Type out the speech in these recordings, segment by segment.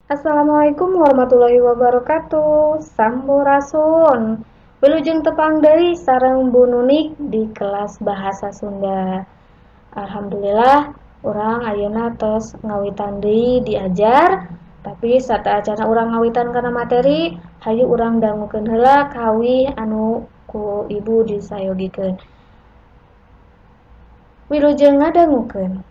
Assalamualaikum warahmatullahi wabarakatuh. Sampurasun. Wilujeng tepang deui sareng Bu Nunik di kelas Bahasa Sunda. Alhamdulillah urang ayeuna tos ngawitan deui diajar, tapi sateuacanna urang ngawitan kana materi, hayu urang dangukeun heula kawih anu ku ibu disayogikeun. Wilujeng ngadangukeun.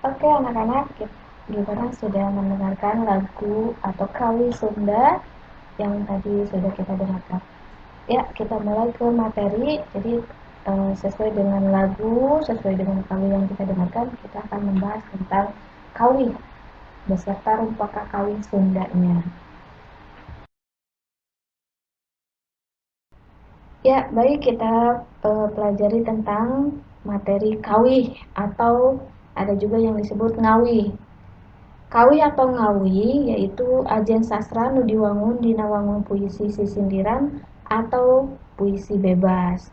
Oke anak-anak, gimana sudah mendengarkan lagu atau kawih Sunda yang tadi sudah kita dengarkan? Ya, kita mulai ke materi. Jadi sesuai dengan lagu, sesuai dengan kawih yang kita dengarkan, kita akan membahas tentang kawih beserta rumpaka kawih Sundanya. Ya, baik, kita pelajari tentang materi kawih atau ada juga yang disebut ngawih. Kawih atau ngawih yaitu ajen sastra nu diwangun dina wangun puisi sisindiran atau puisi bebas.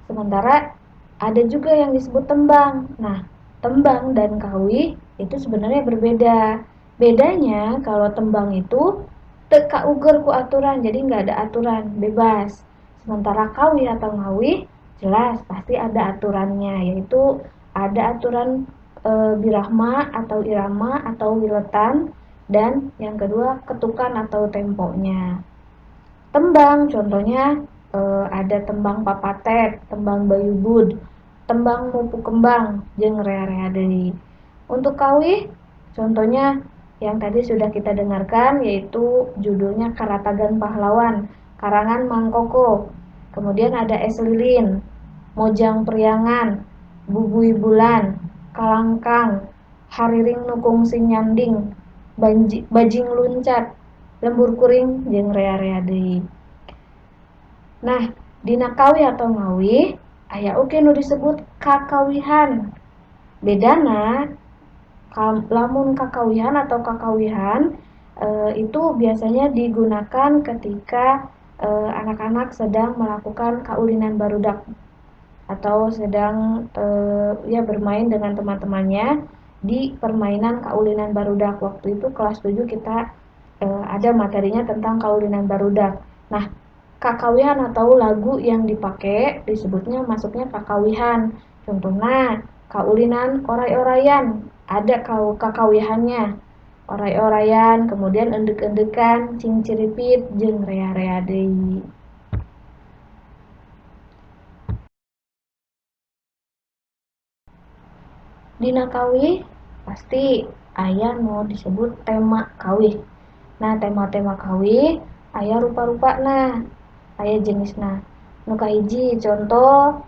Sementara ada juga yang disebut tembang. Nah, tembang dan kawih itu sebenarnya berbeda. Bedanya kalau tembang itu teu kauger ku aturan, jadi nggak ada aturan, bebas. Sementara kawih atau ngawih jelas pasti ada aturannya, yaitu ada aturan birahma atau irama atau wiletan, dan yang kedua ketukan atau temponya. Tembang contohnya ada tembang papatet, tembang bayubud, tembang mupu kembang, jeung rea-rea deui. Untuk kawih contohnya yang tadi sudah kita dengarkan, yaitu judulnya Karatagan Pahlawan, karangan Mang Koko. Kemudian ada Es Lilin, Mojang Priangan, Bubuy Bulan, Kalangkang, Hariring Nu Kungsi Nyanding, Bajing Luncat, Lembur Kuring, jeung rea-rea deui. Nah, dina kawih atau ngawih aya oge nu disebut kakawihan. Bedana lamun kakawihan atau kakawihan itu biasanya digunakan ketika anak-anak sedang melakukan kaulinan barudak atau sedang ya bermain dengan teman-temannya di permainan kaulinan barudak. Waktu itu kelas 7 kita ada materinya tentang kaulinan barudak. Nah, kakawihan atau lagu yang dipakai disebutnya masuknya kakawihan. Contohnya kaulinan oray-orayan, ada kakawihannya. Oray-orayan, kemudian endek-endekan, cingciripit, jeung rea-rea deui. Dina kawih pasti aya nu disebut tema kawih. Nah, tema-tema kawih aya rupa-rupana, aya jenisna. Nu kahiji contoh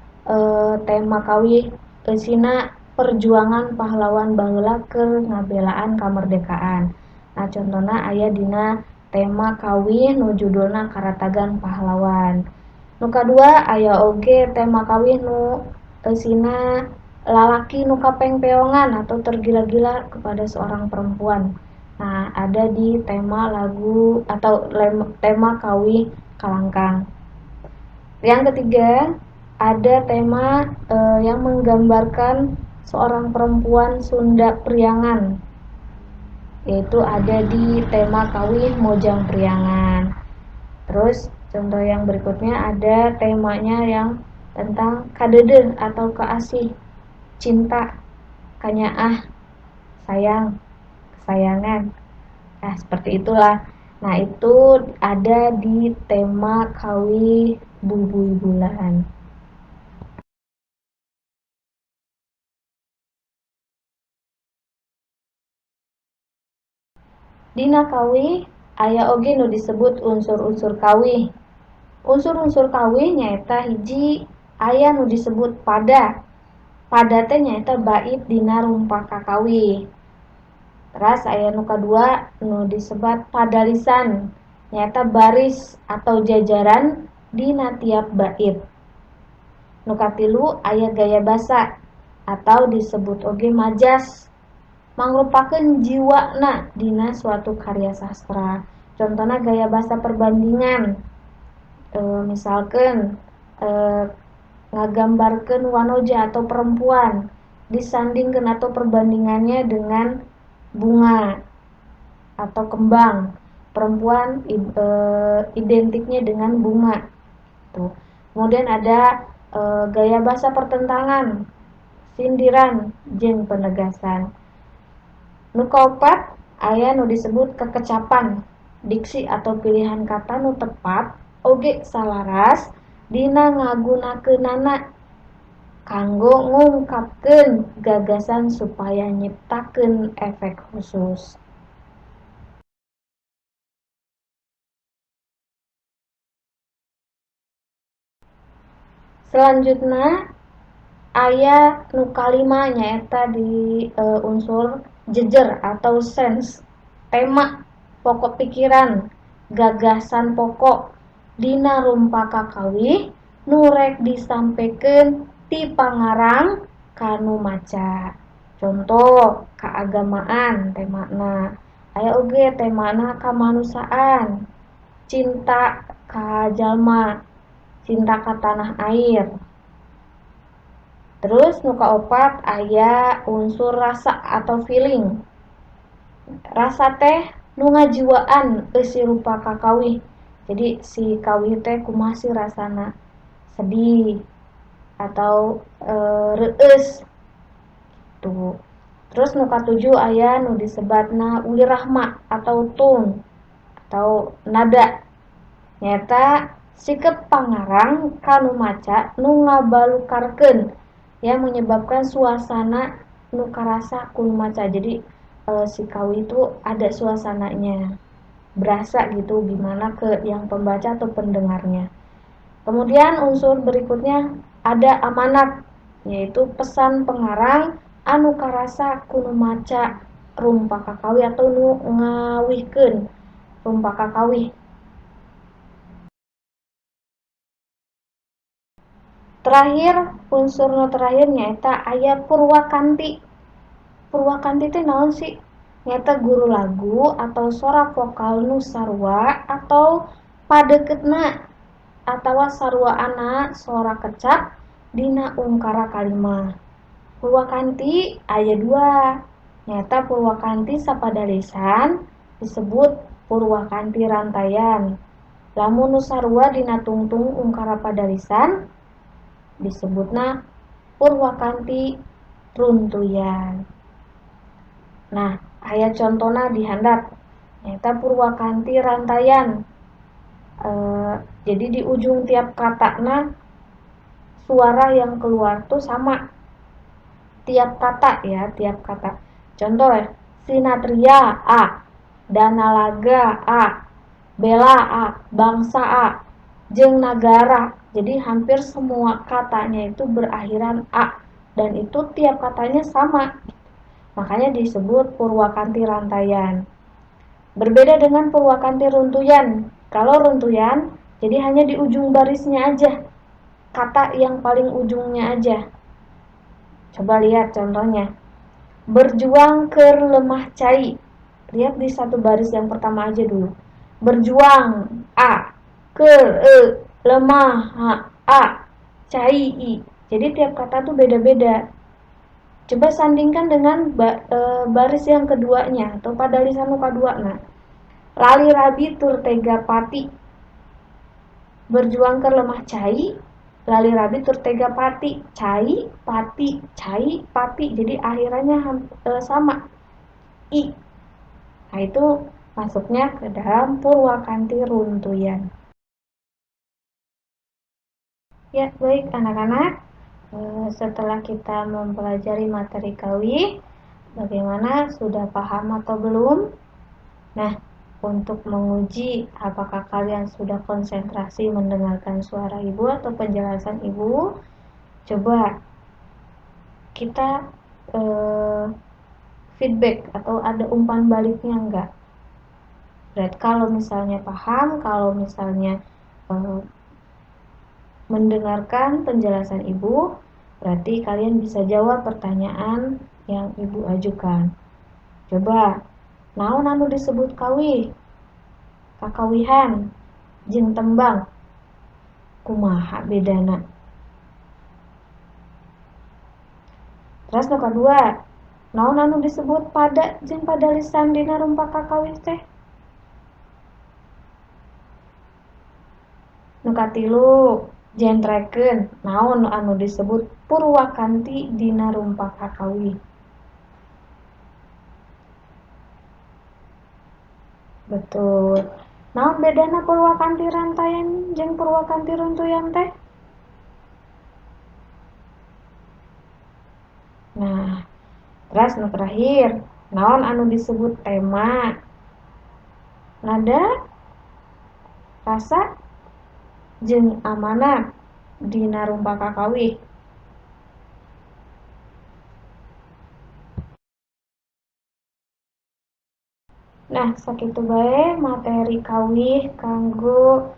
tema kawih eusina perjuangan pahlawan baheula keur ngabelaan kamerdekaan. Nah, contohna aya dina tema kawih nu judulna Karatagan Pahlawan. Nu kadua aya oge tema kawih nu eusina lalaki nu kapengpeongan atau tergila-gila kepada seorang perempuan. Nah, ada di tema lagu atau tema kawih Kalangkang. Yang ketiga, ada tema yang menggambarkan seorang perempuan Sunda Priangan, yaitu ada di tema kawih Mojang Priangan. Terus contoh yang berikutnya ada temanya yang tentang kadeudeuh atau kaasih, cinta, kanyaah, sayang, kesayangan. Nah, seperti itulah. Nah, itu ada di tema kawih Bubuy Bulan. Dina kawih aya oge nu disebut unsur-unsur kawih. Unsur-unsur kawih nyaeta hiji aya nu disebut pada. Pada teh nyaeta bait dina rumpaka kawih. Teras aya nu kadua nu disebat padalisan, nyaeta baris atau jajaran dina tiap bait. Nu katilu aya gaya basa atau disebut oge majas, mangrupakeun jiwana dina suatu karya sastra. Contohna gaya basa perbandingan, misalkan ngagambarkeun wanoja atau perempuan disandingkeun atau perbandingannya dengan bunga atau kembang. Perempuan identiknya dengan bunga. Tuh. Kemudian ada gaya bahasa pertentangan, sindiran, jeung penegasan. Nu kaopat aya nu disebut kekecapan, diksi atau pilihan kata nu tepat oge salaras dina ngagunakeunana. Kanggo ngungkapkeun gagasan supaya nyiptakeun efek khusus. Selanjutnya aya nu kalima nyaeta di unsur jejer atau sense, tema, pokok pikiran, gagasan pokok dina rumpak kakawih nu rek disampaikan ti pangarang kanu maca. Contoh keagamaan temana, aya oge temana kamanusiaan, cinta ka jalma, cinta ka tanah air. Terus nu kaopat aya unsur rasa atau feeling. Rasa teh nu ngajiwaan eusi rupa kakawih. Jadi si kawih teh kumaha sih rasana? Sedih atau reueus gitu. Terus nu katujuh aya nu disebatna wirahma atau tone atau nada. Nyaeta sikep pangarang kanu maca nu ngabalukarkeun yang menyebabkan suasana nu karasa ku nu maca. Jadi si kawih itu ada suasananya, berasa gitu gimana ke yang pembaca atau pendengarnya. Kemudian unsur berikutnya ada amanat, yaitu pesan pengarang anu karasa ku nu maca rumpak kakawih atau nu ngawihkeun rumpak kakawih. Terakhir, unsur nu terakhir nyaeta aya purwakanti. Purwakanti teh naon sih? Nyaeta guru lagu atau sorak vokal nu sarua atau padeukeutna atawa saruaana sora kecap dina ungkara kalimah. Purwakanti aya dua, nyaeta purwakanti sapadalisan disebut purwakanti rantaian. Lamun nu sarua dina tungtung ungkara padalisan disebutna purwakanti runtuyan. Nah, aya contona di handap, nyaeta purwakanti rantaian. Jadi di ujung tiap katana suara yang keluar tuh sama tiap kata ya, tiap kata. Contoh ya, Sinatria A, Danalaga A, Bela A, Bangsa A, jeung Nagara. Jadi hampir semua katanya itu berakhiran A dan itu tiap katanya sama. Makanya disebut purwakanti rantaian. Berbeda dengan purwakanti runtuyan. Kalau runtuyan, jadi hanya di ujung barisnya aja. Kata yang paling ujungnya aja. Coba lihat contohnya. Berjuang keur lemah cai. Lihat di satu baris yang pertama aja dulu. Berjuang A, keur e, lemah H, A, cai I. Jadi tiap kata tuh beda-beda. Coba sandingkan dengan baris yang keduanya atau pada lisan nu kaduana. Lali rabi tur tega pati. Berjuang keur lemah cai, lali rabi tur tega pati, cai, pati, cai, pati. Jadi akhirannya sama I. Nah, itu masuknya ke dalam purwakanti runtuyan. Ya, baik anak-anak. Setelah kita mempelajari materi kawih, bagaimana, sudah paham atau belum? Nah, untuk menguji apakah kalian sudah konsentrasi mendengarkan suara ibu atau penjelasan ibu, coba kita feedback atau ada umpan baliknya enggak? Berarti kalau misalnya paham, kalau misalnya mendengarkan penjelasan ibu, berarti kalian bisa jawab pertanyaan yang ibu ajukan. Coba, naon anu disebut kawih? Kakawihan jeung tembang kumaha bedana? Terus nu kadua, naon anu disebut pada jeung padalisan dina rumpak kakawih teh? Nu katilu, jentrekeun naon anu disebut purwakanti dina rumpak kakawih? Betul. Naon bedana purwakanti rantaian jeung purwakanti runtuyan teh? Terus nu terakhir, naon anu disebut tema? Nada, rasa, jeung amanat dina rumpaka kakawih. Nah, sakitu bae materi kawih kanggo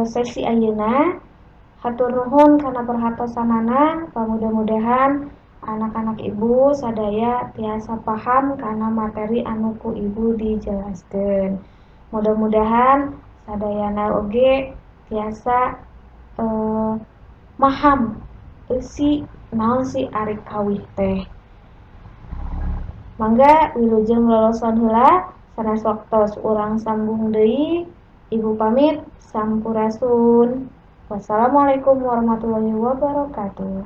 sesi ayeuna. Hatur nuhun kana perhatosanana, pamudah-mudahan anak-anak ibu sadaya tiasa paham kana materi anu ku ibu dijelaskeun. Mudah-mudahan sadayana oge tiasa maham eusi naon sih ari kawih teh. Mangga wilujeng loloson heula, sanes waktos urang sambung deui. Ibu pamit, sampurasun. Wassalamualaikum warahmatullahi wabarakatuh.